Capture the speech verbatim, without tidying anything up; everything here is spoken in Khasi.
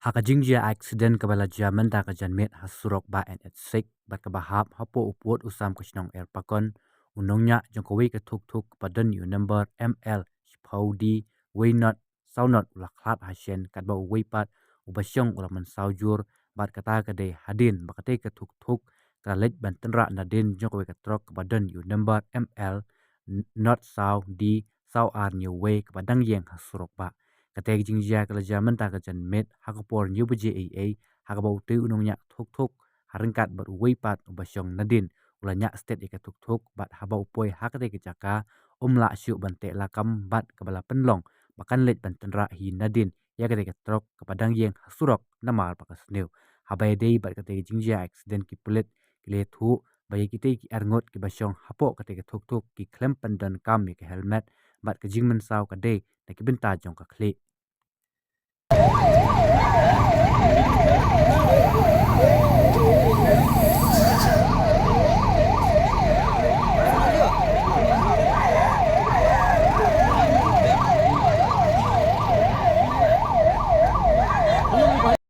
Ha ka jingjia accident kaba la jia mynta ka janmiet ha surok bah N H six bad kaba hap hapoh u pud u sam ka shnong Erpakon, u nongñiah jong kawei ka thuk thuk kaba don ïa u number M L shiphew D wei not saw not u la khlad ha shen, katba uwei pat uba shong u la mynsaw jur. Bad kata ka dei hadien ba katei ka thuk thuk ka la leit ban tynrah nadien jong kawei ka trok kaba don ïa u number M L not saw D saw ar hynñiew wei kaba dang ïeng ha surok bah. Katei ka jingjia ka la jia mynta ka janmiet ha ka por hynñiew baje eiei, ha kaba utei u nongñiah thuk thuk ha ryngkat bad uwei pat uba shong nadien u la ñiah stet ïa ka thuk thuk, bad haba u poi ha katei ka jaka um lah shuh ban teh lakam bad kaba la pynlong ba kan leit ban tynrah hi nadien ïa katei ka trok kaba dang ïeng ha surok namar ba ka sniew. Haba ïadei bad katei ka jingjia accident, ki pulit ki la ïathuh ba ïa kitei ki arngut kiba shong hapoh katei ka thuk thuk ki khlem pyndonkam ïa ka helmet bad ka jingmynsaw ka dei na ki bynta jong ka khlieh.